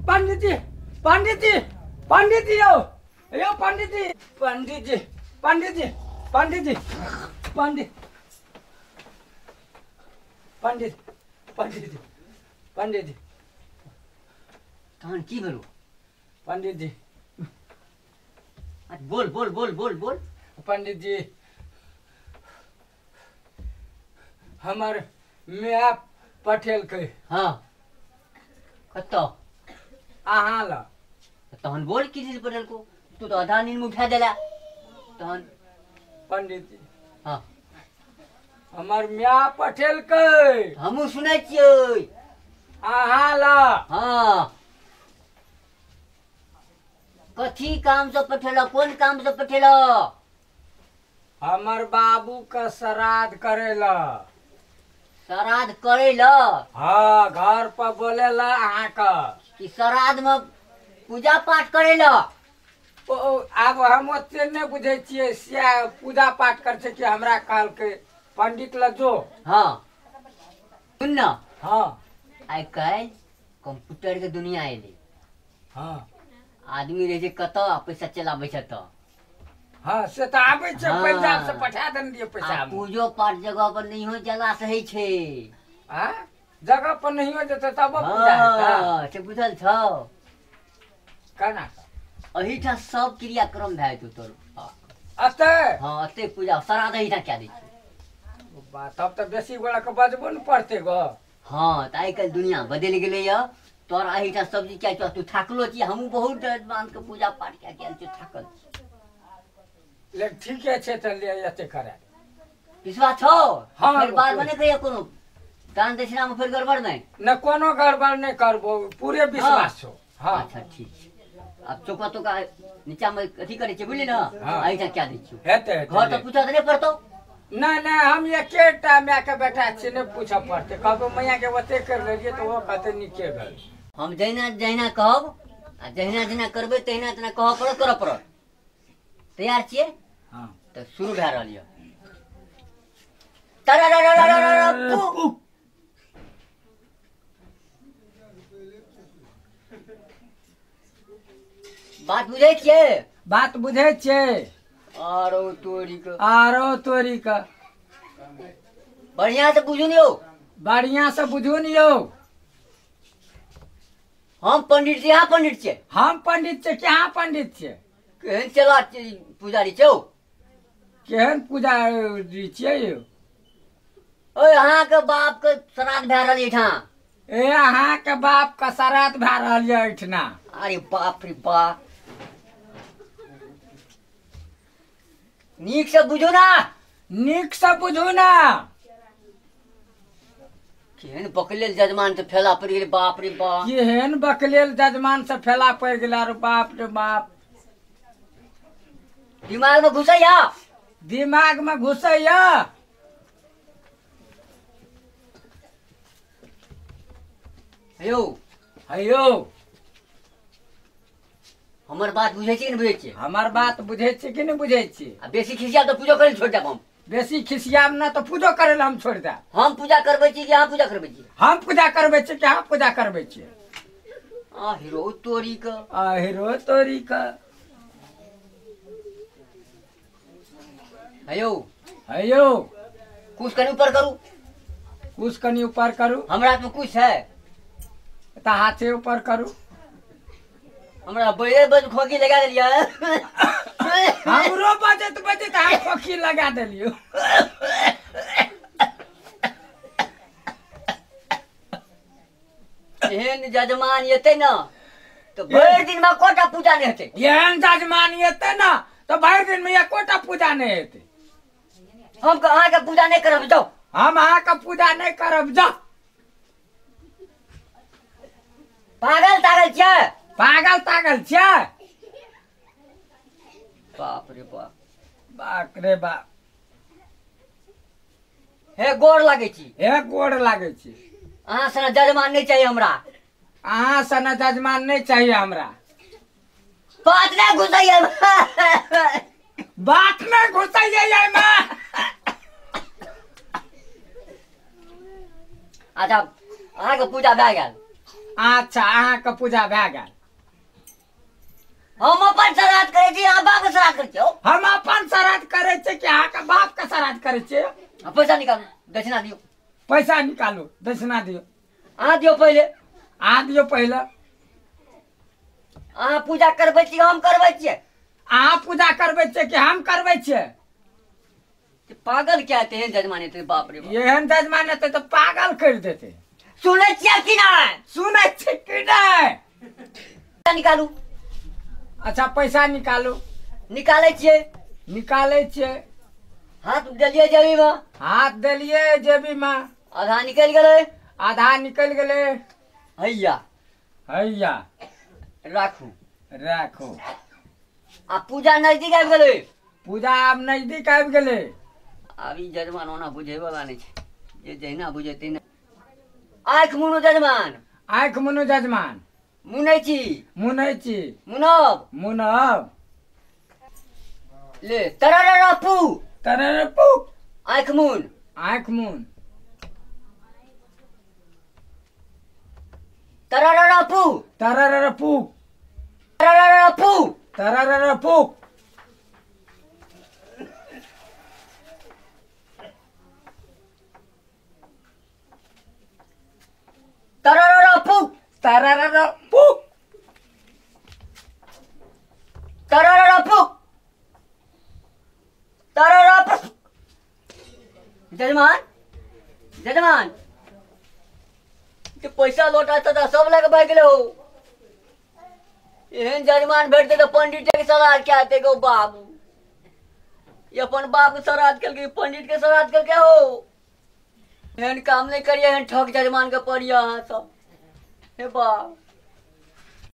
पंडित जी, पंडित जी, पंडित जी यौ, यौ पंडित जी, पंडित जी, पंडित जी, पंडित जी, पंडित, पंडित, पंडित जी, पंडित जी। तहन की भेलो? पंडित जी बोल बोल बोल बोल बोल। पंडित जी हमर my पठेलकै। हाँ कतऽ? अहाँ लग। तहन बोल की चीज पठेलको? तू तो आधा नींद में उठा देला। तहन पंडित जी हाँ हमर my पठेलकै। हमहूँ सुनै छियै। अहाँ लग। हाँ कथी काम से पठेला? कोन काम से पठेला? हमर बाबू का श्राद्ध करेला। श्राद्ध करेला? हाँ घर पर बोलेला अहाँ का कि श्राद्ध में पूजा पाठ करेला। आब हम ओते नहि बुझै छियै, से पूजा पाठ कर छै कि हमरा कहलकै पंडित लग जो। हाँ सुन ना। हाँ आइ काल्हि कंप्यूटर के दुनिया एलै। हाँ आदमी रहै छै कतऽ आ पैसा चलाबै छै तऽ। हाँ से तऽ आबै छै। हाँ। पंजाब से पठा देने रहियै पैसा। पूजो पाठ जगह पर नहीं हो जला से होइ छै। हाँ जगह पर नहीं हो जेतै तबो पूजा हेतै। हाँ से बुझल छौ? केना? एहिठाम सब क्रियाक्रम भए जेतौ तोर। एतै? हाँ एतै पूजा श्राद्ध एहिठाम कए दै छियै। तब तऽ बेसी गोरा के बजबो ने पड़तै गो। हाँ तऽ आइ काल्हि दुनिया बदलि गेलैया। तोरा एहिठाम सब्जी कए छौ, तू थाकलो छी, हमहूँ बहुत बांध के पूजा पाठ कए के आयल छी, थाकल छी। लेकिन ठीके छै तऽ ले एते करा। विश्वास छौ? हाँ। फेर बाद में नहि कहिया कोनो दान दक्षिणा में फेर गड़बड़ नहि? न कोनो गड़बड़ नहि करबो, पूरे विश्वास छौ। हाँ अच्छा ठीक छै। आब चौका तौका नीचा में अथी करै छियै बुझली ने? हाँ। एहिठाम कए दै छियौ। हेतै घर तऽ पूछऽ तऽ नहि पड़तौ? नहि नहि हम एकेटा my के बेटा छियै, नहि पूछऽ पड़तै। कहबो मैया के ओते करि लेलियै तऽ ओहो कहतै नीके भेल। हम जहिना जहिना कहब आ जहिना जहिना करबै तहिना तहिना कहऽ पड़त, करऽ पड़त। तैयार छियै? हाँ तऽ शुरू भए रहल यऽ। बात बुझै छियै? बात बुझै छियै। आरो तोरी के, आरो तोरी के। बढ़िया से बुझू ने यौ। बढ़िया से बुझू ने यौ। हम पंडित छी, अहाँ पंडित छियै? हम पंडित छियै कि अहाँ पंडित छियै? केहन चला पुजारी छौ? केहन पुजारी छियै यौ? ओए अहाँके बाप के श्राद्ध भए रहल एहिठाम। ए अहाँके बाप के श्राद्ध भए रहल यऽ एहिठिना। अरे बाप रे बाप, नीक से बुझू ना। नीक से बुझू ना। केहन बकलेल जजमान से फैला पड़ि गेलै। बाप रे बाप, केहन बकलेल जजमान से फैला पड़ि गेलै। अरे बाप रे बाप, दिमाग में घुसैया? दिमाग में घुसैया। यौ हेयौ हमर बात बुझै छी कि नहि बुझै छियै? हमर बात बुझै छी कि नहि बुझै छी? आ बेसी खिसियाब तऽ पूजो करै लए छोड़ि देब हम। बेसी खिसियाब ना तऽ पूजो करै लए हम छोड़ि देब। हम पूजा करबै छी कि अहाँ पूजा करबै छी? हम पूजा करबै छी कि अहाँ पूजा करबै छी? आ हीरो तोरी के, आ हीरो तोरी के। हेयौ हेयौ कुछ कनि ऊपर करू। कुछ कनि ऊपर करू। हमरा हाथ में कुछ है तऽ हाथे ऊपर करू। हमरा बजे बज खोखी लगा देलियै। हमरो बजैत बजैत हम खोखी लगा देलियौ। एहन जजमान एतै ने तऽ भरि दिन में एकोटा पूजा नहि हेतै। एहन जजमान एतै ने तऽ भरि दिन में एकोटा पूजा नहि हेतै। हम अहाँके पूजा नहि करब जाउ। हम अहाँके पूजा नहि करब जाउ। पागल तागल छियै? पागल तागल छियै? बाप रे बाप, बाप रे बाप। हे गोर लागै छी। हे गोर लागै छी। अहाँ सन जजमान नहि चाहिए हमरा। अहाँ सन जजमान नहि चाहिए हमरा। बात नहि घुसैया। बात नहि घुसैया एहिमे। अच्छा अहाँके पूजा भए गेल। अच्छा अहाँके पूजा भए गेल। हम अपन श्राद्ध करै छी, अहाँ बाप के श्राद्ध करै छी? हम अपन श्राद्ध करै छियै कि अहाँके बाप के श्राद्ध करै छियै? पैसा निकालू, दक्षिणा दियौ। पैसा निकालू, दक्षिणा दियौ। अहाँ दियौ पहिले। अहाँ दियौ पहिले। अहाँ पूजा करबै छी, हम करबै छियै? अहाँ पूजा करबै छियै कि हम करबै छियै? पागल क्या हेतै एहन जजमान हेतै? बाप रे बाप, एहन जजमान हेतै तऽ पागल करि देतै। सुनै छियै कि नहि? सुनै छियै कि नहि? निकालू। अच्छा पैसा निकालू। निकालै छियै। निकालै छियै। हाथ देलियै जेबीमे। हाथ देलियै जेबीमे। आधा निकलि गेलै। आधा निकलि गेलै। हैया हैया राखू राखू। आ पूजा नजदीक आबि गेलै। पूजा आब नजदीक आबि गेलै। आब ई जजमान ओना बुझैवला नहि छै, जे जहिना बुझे तहिना। आँखि मुनू जजमान। आँखि मुनू जजमान। मुनै छी। मुनै छी। मुनब। मुनब। ले तररपू। तररपू। आँखि मुन। आँखि मुन। तररपू। तररपू। तररपू। तररपू। तररपू। तररपू। तररपू। तररपू। जजमान जजमान के पैसा लौटा तथा सब लग भागि गेलै हो। एहन जजमान भेटतै तऽ पंडित के श्राद्ध क्या हेतै गौ बाबू? ई अपन बाप के श्राद्ध केलकै, पंडित के श्राद्ध केलकै हो। एहन काम नहि करियै, एहन ठक जजमान के पड़ियै अहाँ सब। हे बाप।